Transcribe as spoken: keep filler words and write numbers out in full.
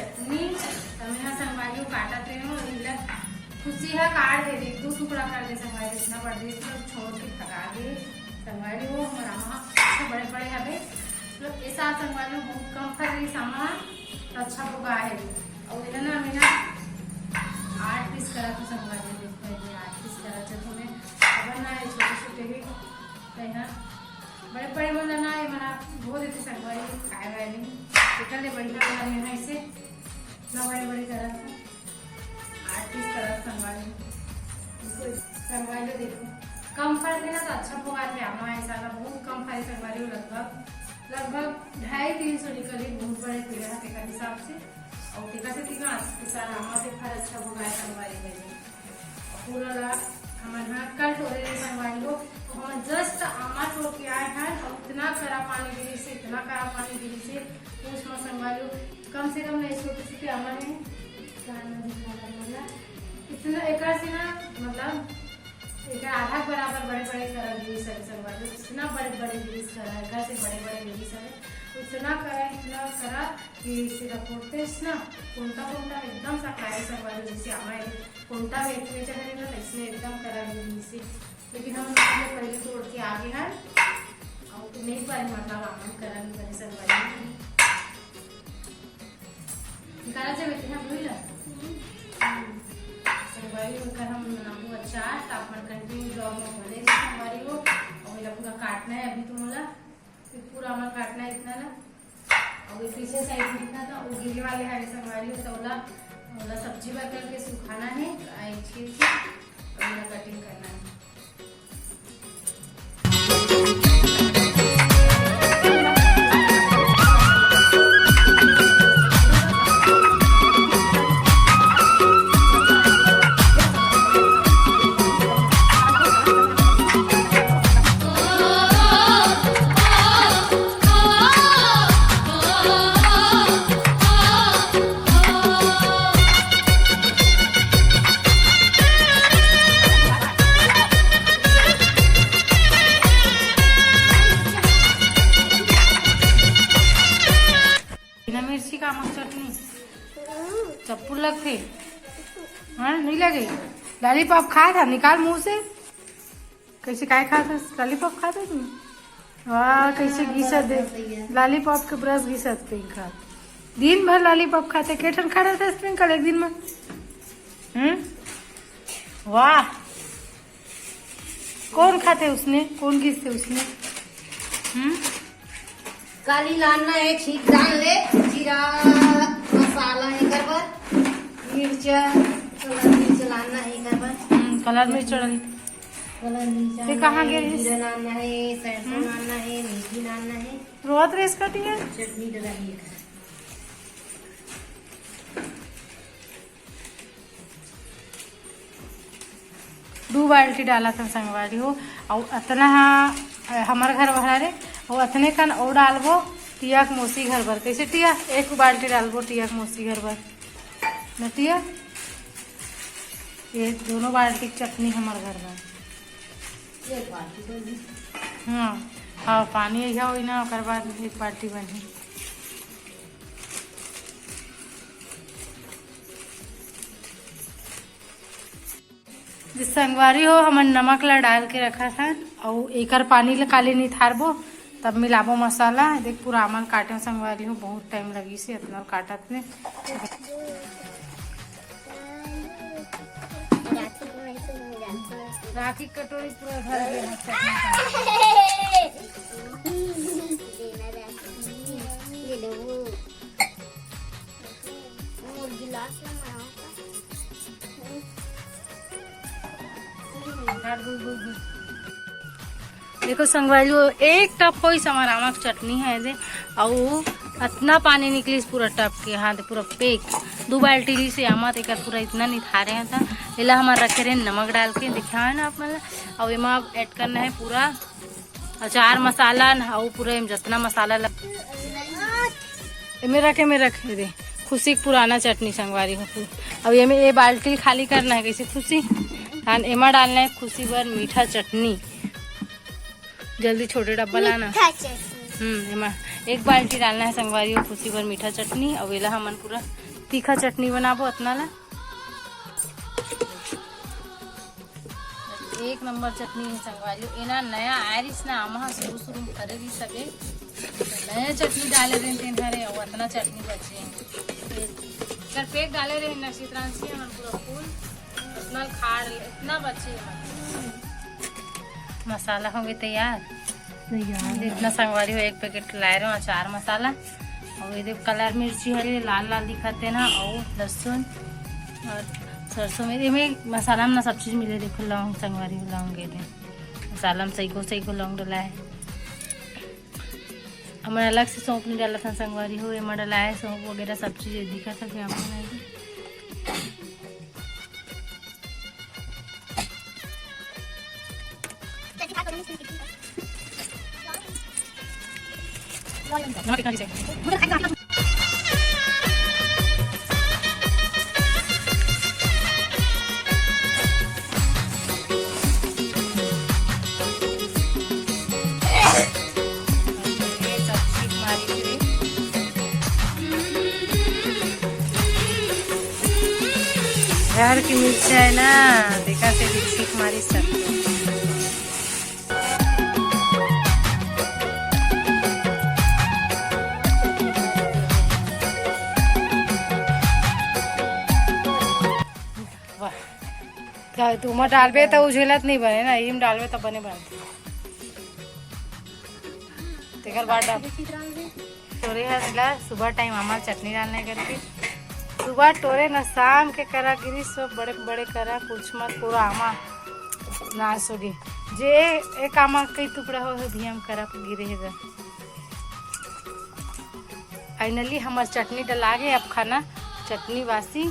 चटनी, त मैं ह संगवारी हो काटत रहे हूँ, इला खुशी ह काट दे, एक दो टुकड़ा कर दे संगवारी, इतना बड़ दे तो छोड़ के भगा दे संगवारी हो। हमारा वहाँ अच्छा बड़े बड़े हवे, तो ये साथ संगवारी हो बहुत कम फल रही सामान, तो अच्छा भोगा है। और इधर ना मैं ना आठ पीस करा तो संगवारी हो, देखो ये आठ पीस करा तो हमें खबर ना है, छोटे छोटे भी तो है ना, बड़े बड़े मन ना ये मना वो देते संगवारी खाए वाले नहीं, एकर ले बढ़िया वाला में है इसे इतना बड़े बड़े करा था। आठ पीस करा संगवारी, संगवारी देखो कम फल थे ना तो अच्छा भोगा थे। आमा ऐसा ना बहुत कम फल संगवारी हो, लगभग लगभग ढाई तीन सौ निकली, बहुत बड़े पेड़ है तेकर हिसाब से। और तेकर से तीन आज के साल आमा से फल अच्छा भोगा है संगवारी है। पूरा ला हमन ह कल टोरे ले संगवारी हो, तो हमन जस्ट आमा टोर के आए हन और इतना करा पानी गिरी से, इतना करा पानी गिरी से पूछ म संगवारी हो। कम से कम नहीं छोटे छोटे आमा है, इतना एकर से ना मतलब एकर आधा बराबर बड़े बड़े करा गिरी से संगवारी हो, इतना बड़े बड़े गिरी से करा, एकर से बड़े बड़े गिरी से इतना करा, इतना करा कि सीधा कोटेस ना कोंटा कोंटा में एकदम सकड़ाई संगवारी हो, जैसे आमा है कोंटा में इतने चढ़े ना तो इसमें एकदम करा गिरी से। लेकिन हम लोग ये पहले तोड़ के आ गए हैं और तो नहीं पाए मतलब आमन करा नहीं करे संगवारी। निकाला जाए बेटे, हम भूल संगवारी उनका हम बनाबू अचार, तो आप मन कंटिन्यू ब्लॉग में बने रहिए संगवारी हो। और मेरा पूरा काटना है अभी तो मोला, फिर पूरा हमारा काटना है इतना ना। और ये पीछे साइड में दिखा था, वो गिरे वाले हरे संगवारी हो, तो ओला, ओला सब्जी बर करके सुखाना है, आई छील के, और ओला कटिंग करना है। बिना मिर्ची का आमक चटनी चप्पू लगथे। हाँ, नहीं लगे। लॉलीपॉप खाए था, निकाल मुंह से। कैसे काय खात हस? लॉलीपॉप खात हस? वाह, कैसे घिसत दे। लॉलीपॉप के ब्रश घिसत पिंक खात। दिन भर लॉलीपॉप खाते, के ठन खा रहता है पिंक एक दिन में? हम्म, वाह। कौन खाते उसने, कौन घिसते उसने? हम्म। काली लानना है, ठीक डाल ले, जीरा मसाला है कर बर, मिर्चा, कलर मिर्च लानना है कर बर। हम्म, कलर मिर्च चढ़ल। कलर मिर्च ते कहाँ गए? जीरा लानना है, सरसों हम्म। लानना है, मेथी लानना है। रोत रेस कटी है। चटनी डला है कर। दू बाल्टी डालत हन संगवारी हो, अउ अतना हा हमर घर भरा रे, अउ अतने कन अउ डालबो टिया के मौसी घर बर। कैसे टिया? एक बाल्टी डालबो टिया के मौसी घर बर, न टिया? ये दोनों बाल्टी के चटनी हमर घर बर। एक बाल्टी बनही। हाँ, हाँ, पानी अइहा होई ना, ओकर बाद एक बाल्टी बनही। जे संगवारी हो, हमन नमक ला डाल के रखत हन, अउ एकर पानी ला काली निथारबो, तब मिलाबो मसाला। देख, पूरा आमन काटे संगवारी हो, बहुत टाइम लगिस हे अतना काटत में। राखी कटोरी पूरा भर गया है चटनी का। ये लो। वो गिलास में बनाओ। देखो संगवारी हो, एक टप होइस हमर आमक चटनी हे जे, अउ अतना पानी निकलिस पूरा टप के, हाँ, पूरा पेक। दू बाल्टी ली से आमा, तेकर पूरा इतना निथारे हे त एला हमर रखे रहे नमक डाल के, दिखाए ना आप मन ला। अउ एमा ऐड करना है पूरा अचार मसाला न, अउ पूरा एम जतना मसाला लग-, एमे रख, एमे रख, ए दे, खुशी के पुराना चटनी संगवारी हो। अब एमे ए बाल्टी खाली करना है, कैसे खुशी? हाँ, एमा डालना है खुशी बर मीठा चटनी। जल्दी छोटे डब्बा लाना। मीठा चटनी। हम्म, एमा एक बाल्टी डालना है संगवारी हो खुशी बर मीठा चटनी। अब एला हमन पूरा तीखा चटनी बनाबो अतना ला। एक नंबर चटनी हे संगवारी हो। एना नया आय रिस ना, आमा ह शुरू शुरू में फरे रिस सबे। नया चटनी डाले रहे तेन हरे, अउ अतना चटनी बचे हे। एकर फेंक डाले रहे ना चित्रांशी हमन पूरा फूल, अतना खाड़ ले, इतना बचे हे। मसाला होगे तैयार। तैयार हे। इतना संगवारी हो, एक पैकेट लाए रहे अचार मसाला। अउ ये देखो, कलर मिर्ची हरे, लाल लाल दिखत हे ना, अउ लहसुन अउ सरसों में, एमे मसाला में ना सब चीज मिले। देखो, लौंग संगवारी हो, लौंग ये दे, मसाला में सही को सही को लौंग डला हे। हमन अलग से सौंफ नहीं डालत हन संगवारी हो, एमा डला हे सौंफ वगैरह सब चीज दिखत हे आप मन। घर की मिर्चा है ना, देखा से भी छींक मारी सब। वाह, का तुमा डालबे त उझेलत नहीं बने ना, इम डालबे त बने बनथे। तेकर बाद डाल। टोरे हर ला सुबह टाइम आमा चटनी डालने करके सुबह टोरे न, शाम के करा गिरी सब बड़े बड़े करा, पूछ मत, पूरा आमा नाश हो गए। जे एक आमा कई टुकड़ा हो है भी हम करा गिरे है। फाइनली हमर चटनी डला गे। अब खाना चटनी बासी